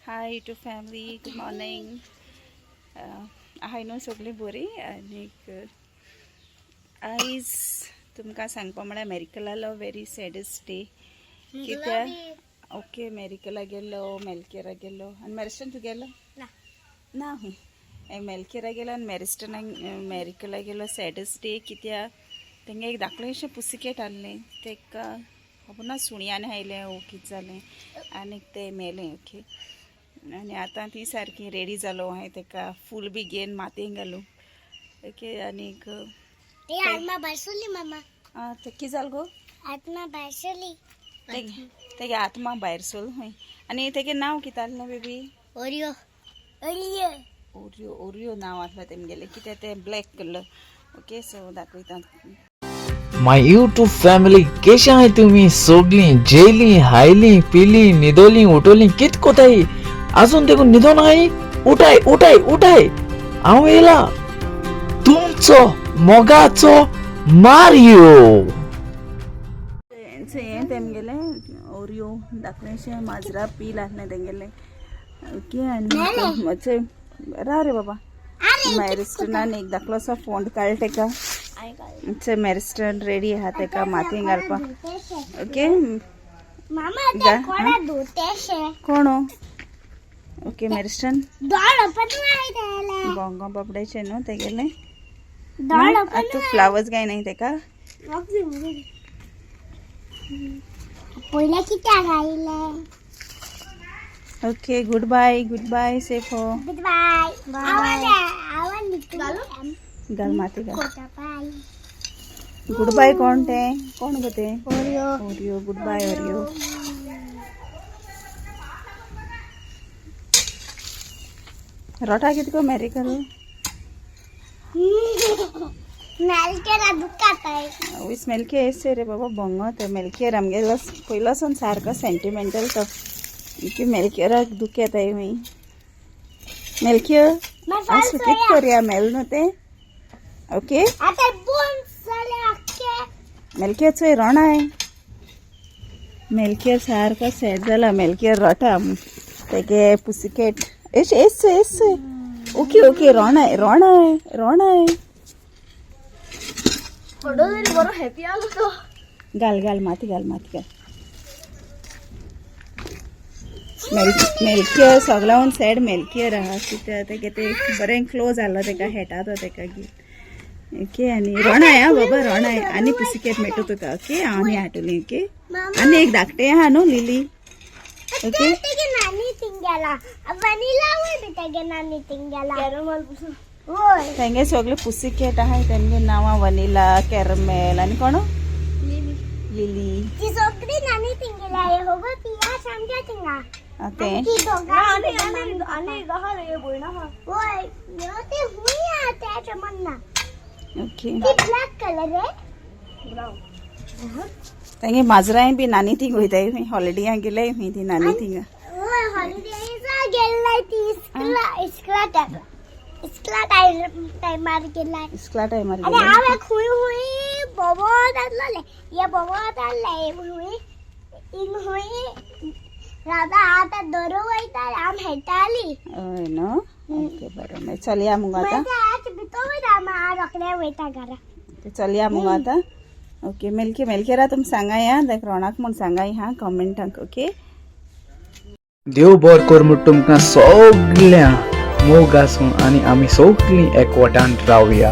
Hi YouTube family, good morning. आहाय न्हू सगळीं बरी. आनीक आयज तुमकां सांगपा म्हळ्यार मेरिकलालो व्हेरी सॅडस्ट डे. कित्याक? ओके, मेरिकला गेलो, मेलकेरा गेलो आनी मॅरिस्टन तूं गेलो ना? हूंय मेलकेरा गेलो आनी मॅरिस्टनाक मेरिकला गेलो. सॅडस्ट डे कित्याक तेंगे एक धाकलेंशें पुसिकेट आहलें, तेका खबर ना सुण्यान आयलें ओ कितें जालें आनीक तें मेलें. ओके, आनी आतां ती सारकी रेडी जालो हांवें, तेका फूल बी घेवन मातयेन घालूं. ओके, आनीक आत्मा भायर मामा. आं, तें कितें जालें गो? आत्मा भायर. तेगे तेगे आत्मा भायर सोल खंय. आनी तेगे नांव कितें आहलें baby? Oreo, Oreo. Oreo, Oreo नांव आसलें तेमगेलें, कित्याक तें ब्लॅक कलर. ओके, सो दाखयता. माय यूट्यूब फॅमिली, केशे आहाय तुमी सोगलीं? जेली, हायली, पिली, न्हिदोली, उठोली, कित कोताय? अजून देखून न्हिदोन आहाय? उठाय, उठाय, उठाय, हांव येयला तुमचो मोगाचो मारियो. हें तेमगेलें ओरियो, धाकलेंशें माजरा पील आसलें तेंगेलें. ओके, आनी मातशें रा रे बाबा, मॅरिस्टनान एक धाकलोसो फोंड काडलो तेका. मातशें मॅरिस्टन रेडी आहा तेका मातयेन घालपाक. ओके. मामा, ते कोणा धुतेशे? कोण? ओके, मॅरिस्टन. दोळो पण नाही. बोंगो बाबड्याचें न्हू तेगेलें. दोळो. आतां फ्लावर्स काय नाही तेका. पयले कित्याक आयले? Okay, good bye, good bye, safe हो. गुड बाय. आवाज आवाज. घाल माती घाल. बाय. गुड बाय. कोण तें? कोण गो तें? Oreo. Oreo, good bye Oreo. रोटा कित गो मेरिकल? मेलकेरा दुखात आहे. वीस मेलके ऐसे रे बाबा, बोंगो ते मेलकेर आमगेलो पयलोसून सारको सेंटिमेंटल तो की मेलकेराक दुख येताय. मागीर मेलक्यो आसूं, कित करया, मेल न्हू तें. ओके. आता बोन्स जाले अख्खे. मेलकेर चोय रोणाय, मेलकेर सारको सॅड जाला. मेलकेर रोटा तेगे पुसिकेट. एश एस एस. ओके ओके, रोणाय, रोणाय, रोणाय. बरो हॅपी आलो तो. घाल, घाल माती घाल, माती घाल. मेलकियर सगळ्याहून सॅड मेलकियर आहा, कित्याक तेगे ते बरें क्लोज जालो तेका, हेटा तो तेका घेवन. ओके, आनी रोणाय आं बाबा, रोणाय. आनी पुसिकेट मेळटा तुका. ओके, हांव आनी हाडटली. ओके, आनी एक धाकटें आहा न्हू लिली. ओके. तेगे नानी तिंगेला वनिला वय बी, तेगे नानी तिंगेला वय. तेंगे सगळे पुसिकेट आहाय, तेंगे नांवां वनिला, कॅरमेल आनी कोण, लिली. ती सगळी नानी तिंगेला आहे हो गो, ती सामक्या तिंगा. तें ती दोगां आनी वय यो ते हुई आहा त्याच्या मन्ना. ओके. ती ब्लॅक कलर आहे. तेंगे माजरांय बी नानी थिंग वयताय खंय, हॉलिडेया गेल्याय खंय ती नानी थिंगा. वय, हॉलिडेजा गेल्लाय ती, इस्कला इस्कला इस्कला टायमार गेलाय. इस्कला टायमार आनी गेल्याय. हांव एक हुंय हुंय भोंवत आसलोलें, हे भोंवत आसलें हुंय हिंग हुंय रावता. आतां दरो वयता, हांव खेळटाली. हय न्हू? ओके, बरें, मागीर चलया मुगो आतां. मागीर आज भितर वयता, हांव रोखडें वयता घरा. चलया मुगो आतां. ओके, मेलके, मेलकेरा तुमी सांगाय आं, ताका रोणाक म्हूण सांगाय हा कमेंटांक. ओके. देव बर कर म्हूण तुमकां सगळ्यांक, मोग आसूं आनी आमी सगळीं एकवटान रावया.